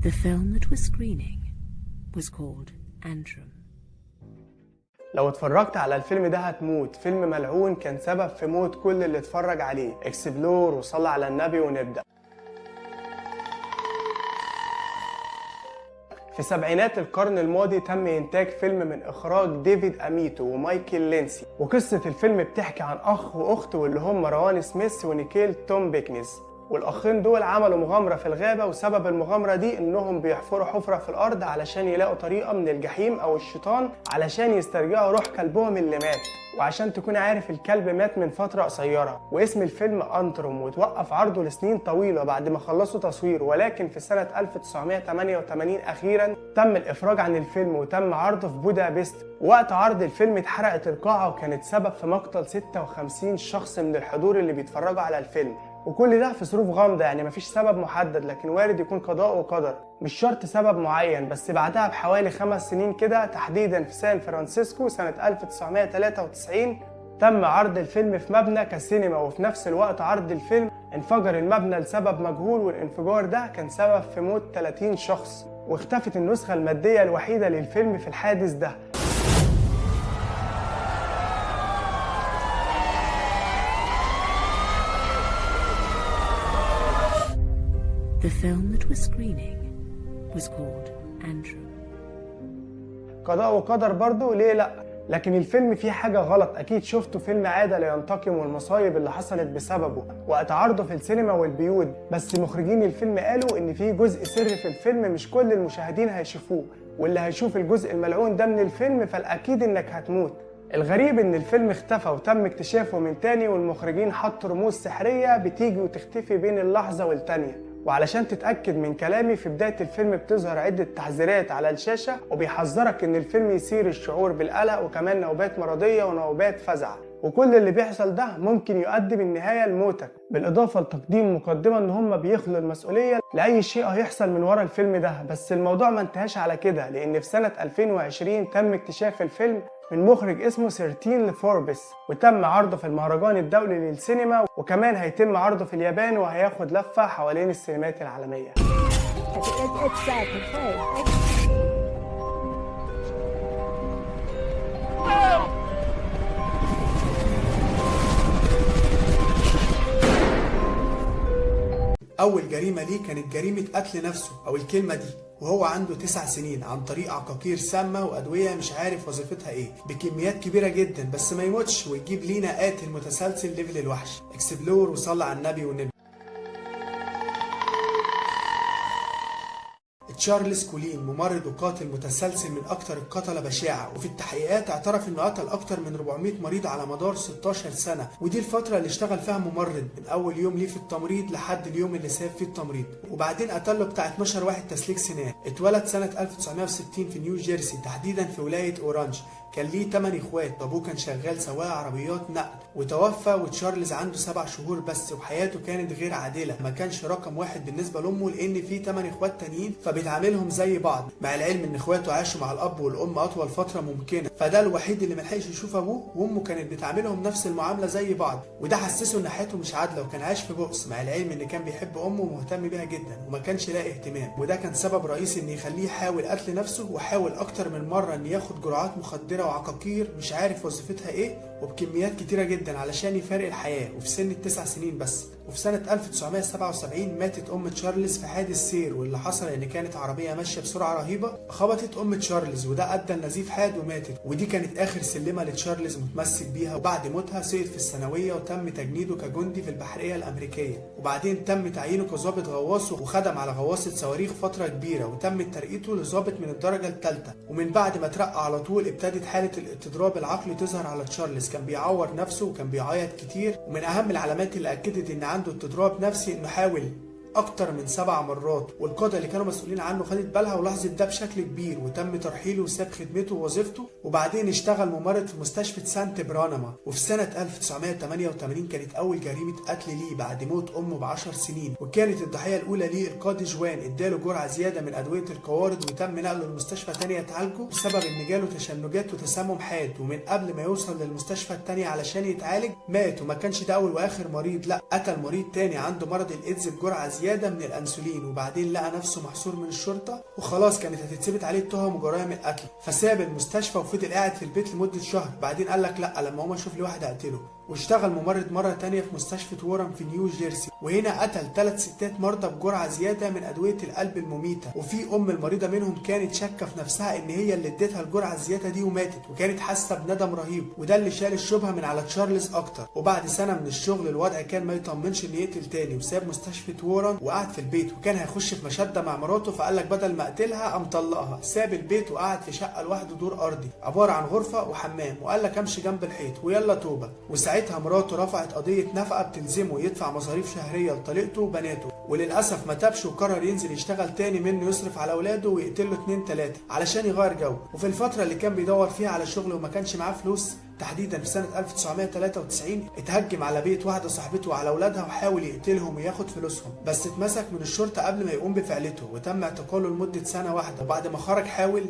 The film that was screening was called Antrim. لو اتفرجت على الفيلم ده هتموت. فيلم ملعون كان سبب في موت كل اللي اتفرج عليه. explore وصلى على النبي ونبدأ. في سبعينات القرن الماضي تم إنتاج فيلم من إخراج ديفيد أميتو ومايكل لينسي، وقصة الفيلم بتحكي عن أخ وأخت واللي هم روان سميث ونيكيل توم بيكنز، والأخين دول عملوا مغامرة في الغابة، وسبب المغامرة دي إنهم بيحفروا حفرة في الأرض علشان يلاقوا طريقة من الجحيم أو الشيطان علشان يسترجعوا روح كلبهم اللي مات. وعشان تكون عارف الكلب مات من فترة قصيرة. واسم الفيلم أنتروم، وتوقف عرضه لسنين طويلة بعد ما خلصوا تصويره، ولكن في سنة 1988 أخيرا تم الإفراج عن الفيلم وتم عرضه في بودابست. وقت عرض الفيلم اتحرقت القاعة وكانت سبب في مقتل 56 شخص من الحضور اللي بيتفرجوا على الفيلم، وكل ده في ظروف غامضة، يعني مفيش سبب محدد، لكن وارد يكون قضاء وقدر، مش شرط سبب معين. بس بعدها بحوالي 5 سنين كده تحديدا في سان فرانسيسكو سنة 1993 تم عرض الفيلم في مبنى كسينما، وفي نفس الوقت عرض الفيلم انفجر المبنى لسبب مجهول، والانفجار ده كان سبب في موت 30 شخص، واختفت النسخة المادية الوحيدة للفيلم في الحادث ده. The film that was screening was called Antrim. قضاء وقدر برضه، ليه لأ؟ لكن الفيلم فيه حاجة غلط. أكيد شفتوا فيلم عادة لا ينتقم والمصايب اللي حصلت بسببه وقت عرضه في السينما والبيوت، بس مخرجين الفيلم قالوا إن فيه جزء سري في الفيلم مش كل المشاهدين هيشوفوه، واللي هيشوف الجزء الملعون ده من الفيلم فالأكيد إنك هتموت. الغريب إن الفيلم اختفى وتم اكتشافه من تاني، والمخرجين حطوا رموز سحرية بتيجي وتختفي بين اللحظة والتانية. وعلشان تتأكد من كلامي، في بداية الفيلم بتظهر عدة تحذيرات على الشاشة وبيحذرك إن الفيلم يثير الشعور بالقلق وكمان نوبات مرضية ونوبات فزع، وكل اللي بيحصل ده ممكن يؤدي بالنهاية لموتك، بالإضافة لتقديم مقدمة إن هم بيخلوا المسؤولية لأي شيء هيحصل من ورا الفيلم ده. بس الموضوع ما انتهاش على كده، لأن في سنة 2020 تم اكتشاف الفيلم من مخرج اسمه سيرتين لفوربس، وتم عرضه في المهرجان الدولي للسينما، وكمان هيتم عرضه في اليابان وهياخد لفة حوالين السينمات العالمية. أول جريمة ليه كانت جريمة قتل نفسه أو الكلمة دي وهو عنده 9 سنين، عن طريق عقاقير سامة وأدوية مش عارف وظيفتها إيه بكميات كبيرة جدا، بس ما يموتش ويجيب لينا قاتل متسلسل level الوحش. explore وصلى على النبي والنبي. تشارلز كولين ممرض وقاتل متسلسل من أكتر القتلة بشاعة، وفي التحقيقات اعترف إنه قتل أكتر من 400 مريض على مدار 16 سنة، ودي الفترة اللي اشتغل فيها ممرض من أول يوم ليه في التمريض لحد اليوم اللي ساب فيه التمريض، وبعدين قتله بتاع 12 واحد تسليك سنان. اتولد سنة 1960 في نيو جيرسي تحديدا في ولاية أورانج. كان ليه 8 اخوات، ابوه كان شغال سواق عربيات نقل، وتوفى وتشارلز عنده 7 شهور بس، وحياته كانت غير عادلة، ما كانش رقم واحد بالنسبة لامه لان في 8 اخوات تانيين فبيتعاملهم زي بعض، مع العلم ان اخواته عاشوا مع الاب والام اطول فترة ممكنة، فده الوحيد اللي ملحقش يشوف ابوه، وامه كانت بتعاملهم نفس المعاملة زي بعض، وده حسسه ان حياته مش عادلة وكان عايش في بؤس، مع العلم ان كان بيحب امه ومهتم بيها جدا وما كانش لاقي اهتمام، وده كان سبب رئيسي ان يخليه يحاول قتل نفسه، وحاول اكتر من مرة ان ياخد جرعات مخدره وعقاقير مش عارف وظيفتها ايه وبكميات كتيرة جدا علشان يفارق الحياة، وفي سن 9 سنين بس. وفي سنة 1977 ماتت أم تشارلز في حادث سير، واللي حصل إن كانت عربية ماشية بسرعة رهيبة خبطت أم تشارلز، وده أدى لنزيف حاد وماتت، ودي كانت آخر سلمة لتشارلز متمسك بيها. وبعد موتها سقط في الثانوية وتم تجنيده كجندي في البحرية الأمريكية، وبعدين تم تعيينه كظابط غواص وخدم على غواصة صواريخ فترة كبيرة، وتم ترقيته لظابط من الدرجة الثالثة. ومن بعد ما ترقى على طول ابتدت حالة الاضطراب العقلي تظهر على تشارلز، كان بيعور نفسه وكان بيعيط كتير، ومن أهم العلامات اللي أكدت إن عنده اضطراب نفسي إنه حاول أكتر من 7 مرات، والقادة اللي كانوا مسؤولين عنه خدت بالها ولاحظت ده بشكل كبير، وتم ترحيله وساب خدمته ووظيفته، وبعدين اشتغل ممرض في مستشفى سانت برانما. وفي سنة 1988 كانت أول جريمة قتل ليه بعد موت أمه ب10 سنين، وكانت الضحية الأولى ليه القاضي جوان، اداله جرعة زيادة من أدوية القوارض وتم نقله لمستشفى تانية تعالجه بسبب إن جاله تشنجات وتسمم حاد، ومن قبل ما يوصل للمستشفى التانية علشان يتعالج مات. وما كانش ده أول وآخر مريض، لا قتل مريض تاني عنده مرض الإيدز بجرعة زيادة من الانسولين، وبعدين لقى نفسه محصور من الشرطة وخلاص كانت هتتثبت عليه التهم وجرائم القتل، فساب المستشفى وفضل قاعد في البيت لمدة شهر. بعدين قال لك لا، لما هو اشوف لي واحد اقتله، واشتغل ممرض مرة تانية في مستشفى وورن في نيو جيرسي، وهنا قتل 3 ستات مرضى بجرعة زيادة من أدوية القلب المميتة. وفي أم المريضة منهم كانت شاكة في نفسها إن هي اللي اديتها الجرعة الزيادة دي وماتت، وكانت حاسة بندم رهيب، وده اللي شال الشبهة من على تشارلز أكتر. وبعد سنة من الشغل الوضع كان ما يطمنش إن يقتل تاني، وساب مستشفى وورن وقعد في البيت، وكان هيخش في مشادة مع مراته، فقال لك بدل ما أقتلها قام طلقها. ساب البيت وقعد في شقة لوحده دور أرضي عبارة عن غرفة وحمام، وقال لك أمشي جنب الحيط ويلا توبة. وساعتها مراته رفعت قضية نفقة بتلزمه يدفع مصاريف شهرية لطليقته وبناته، وللأسف ما تابش وقرر ينزل يشتغل تاني منه يصرف على أولاده ويقتل له 2 3 علشان يغير جو. وفي الفترة اللي كان بيدور فيها على شغل وما كانش معاه فلوس، تحديدا في سنة 1993 اتهجم على بيت واحدة صاحبته وعلى أولادها وحاول يقتلهم وياخد فلوسهم، بس اتمسك من الشرطة قبل ما يقوم بفعلته، وتم اعتقاله لمدة سنة واحدة. وبعد ما خرج حاول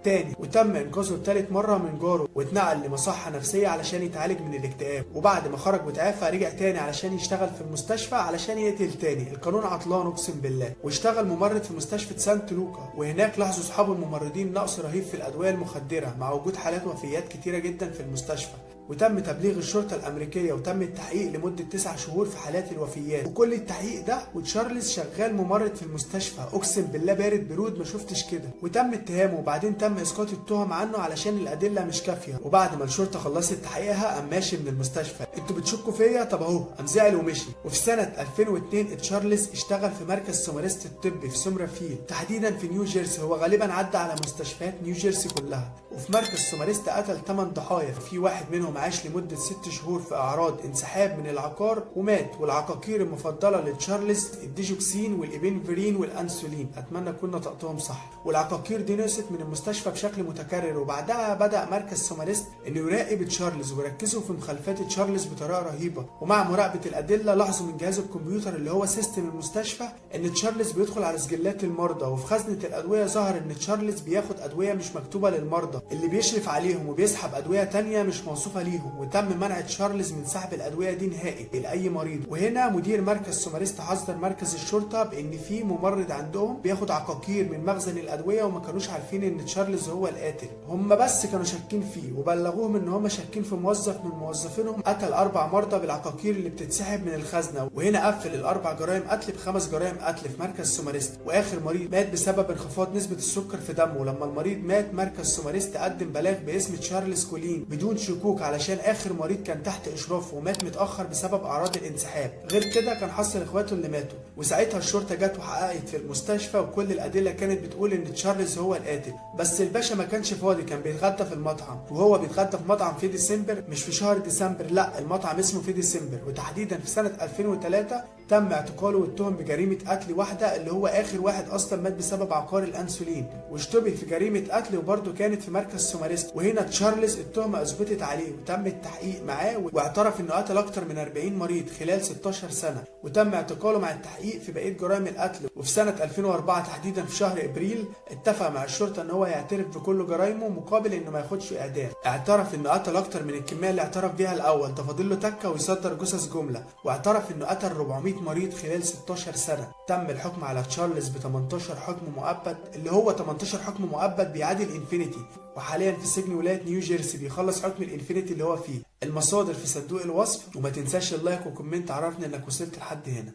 تاني وتم انقاذه لتالت مرة من جاره، واتنقل لمصحة نفسية علشان يتعالج من الاكتئاب. وبعد ما خرج وتعافى رجع تاني علشان يشتغل في المستشفى علشان يقتل تاني. القانون عطلان اقسم بالله. واشتغل ممرض في مستشفى سانت لوكا، وهناك لاحظوا اصحابه الممرضين نقص رهيب في الادوية المخدرة مع وجود حالات وفيات كتيرة جدا في المستشفى، وتم تبليغ الشرطة الأمريكية وتم التحقيق لمدة 9 شهور في حالات الوفيات. وكل التحقيق ده وتشارلز شغال ممرض في المستشفى، أقسم بالله بارد برود ما شفتش كده. وتم اتهامه وبعدين تم إسقاط التهم عنه علشان الأدلة مش كافية. وبعد ما الشرطة خلصت تحقيقها قام ماشي من المستشفى. انتوا بتشكوا فيا؟ طب اهو، قام زعل ومشي. وفي سنة 2002 تشارلز اشتغل في مركز سومرست الطبي في سومرفيل تحديدا في نيو جيرسي. هو غالبا عدى على مستشفيات نيو جيرسي كلها. وفي مركز سومرست قتل 8 ضحايا، في واحد منهم عاش لمدة 6 شهور في أعراض انسحاب من العقار ومات. والعقاقير المفضلة لتشارلز الديجوكسين والإبنفرين والأنسولين، أتمنى أكون نطقتهم صح. والعقاقير دي نقصت من المستشفى بشكل متكرر. وبعدها بدأ مركز سومرست إنه يراقب تشارلز ويركزوا في مخالفات تشارلز بطريقة رهيبة. ومع مراقبة الأدلة لاحظوا من جهاز الكمبيوتر اللي هو system المستشفى إن تشارلز بيدخل على سجلات المرضى، وفي خزنة الأدوية ظهر إن تشارلز بياخد أدوية مش مكتوبة للمرضى اللي بيشرف عليهم، وبيسحب أدوية تانية مش موصوفة ليهم. وتم منع تشارلز من سحب الأدوية دي نهائي لأي مريض. وهنا مدير مركز سومرست حذر مركز الشرطة بإن في ممرض عندهم بياخد عقاقير من مخزن الأدوية، وما كانوش عارفين إن تشارلز هو القاتل، هم بس كانوا شاكين فيه. وبلغوهم إن هم شاكين في موظف من موظفينهم قتل 4 مرضى بالعقاقير اللي بتتسحب من الخزنة. وهنا قفل ال4 جرائم قتل ب5 جرائم قتل في مركز سومرست. وآخر مريض مات بسبب انخفاض نسبة السكر في دمه. لما المريض مات مركز سومرست قدم بلاغ باسم تشارلز كولين بدون شكوك، علشان اخر مريض كان تحت اشرافه ومات متاخر بسبب اعراض الانسحاب. غير كده كان حصل اخواته اللي ماتوا. وساعتها الشرطة جت وحققت في المستشفى، وكل الادلة كانت بتقول ان تشارلز هو القاتل. بس الباشا ما كانش فاضي، كان بيتغدى في المطعم. وهو بيتغدى في مطعم في ديسمبر، مش في شهر ديسمبر، لا المطعم اسمه في ديسمبر. وتحديدا في سنة 2003 تم اعتقاله واتهم بجريمة قتل واحدة اللي هو اخر واحد اصلا مات بسبب عقار الانسولين، واشتبه في جريمة قتل وبرضه كانت في مركز سومرست. وهنا تشارلز التهمة اثبتت عليه وتم التحقيق معاه، واعترف انه قتل اكتر من 40 مريض خلال 16 سنة، وتم اعتقاله مع التحقيق في بقية جرائم القتل. وفي سنة 2004 تحديدا في شهر ابريل اتفق مع الشرطة ان هو يعترف بكل جرائمه مقابل انه ما ياخدش اعدام. اعترف انه قتل اكتر من الكمية اللي اعترف بيها الاول، ده فاضل له تكه ويصدر جثث جملة. واعترف انه قتل 400 مريض خلال 16 سنة. تم الحكم على تشارلز ب 18 حكم مؤبد، اللي هو 18 حكم مؤبد بيعادل infinity. وحاليا في سجن ولاية نيو جيرسي بيخلص حكم ال infinity اللي هو فيه. المصادر في صندوق الوصف، وما تنساش ال like و comment عرفني انك وصلت لحد هنا.